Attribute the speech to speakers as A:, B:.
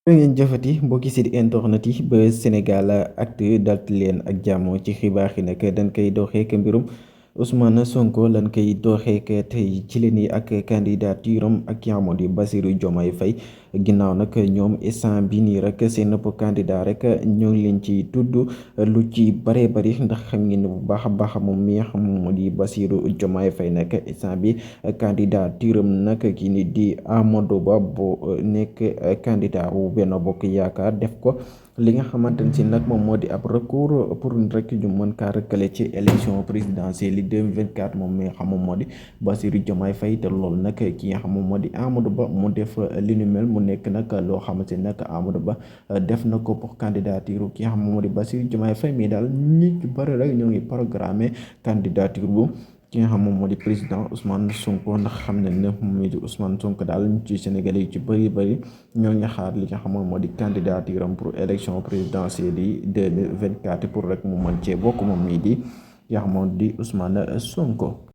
A: ngeen jëfati mbokki site internet yi ba Sénégal Actu dalti leen ak jàmm ci xibaar yi nag dañ koy doxee ak mbirum Ousmane Sonko lan koy doxee ak tey ci leen yi ak candidature am ak ki nga xam di Bassirou Diomaye Faye ginnaaw nag ñoom instant bi nii rek seen nëpp candidat rek ñoo ngi leen ci tudd lu ci bare bari ndax xam ngeen ne bu baax a baax moom mi nga xam moo di Bassirou Diomaye Faye nag instant bi candidature am nag kii ni di Amadou Ba bu nekk candidat wu Benno Bokk Yaakaar def ko li nga xamante ne si nag moom moo di ab recours pour rek ñu mën kaa rëkkale ci élection présidentielle yi 2024 moom mi nga xam moom moo di Bassirou Diomaye Faye te loolu nag ki nga xam moom moo di Amadou Ba mu def li nu mel mu nekk nag loo xamante ni nag Amadou Ba def na ko pour candidature ki nga xam moom moo di Bassirou Diomaye Faye mais daal ñi ci bëri rek ñoo ngi programmé candidature bu ki nga xam moom moo di président Ousmane Sonko ndax xam nañ ne moom mii di Ousmane Sonko daal ci Sénégal yi ci bëri bëri ñoo ngi xaar li nga xam moom moo di candidature am pour élection présidentielle yi 2024 pour rek mu mën cee bokk moom mii di ki nga xam moom di Ousmane Sonko.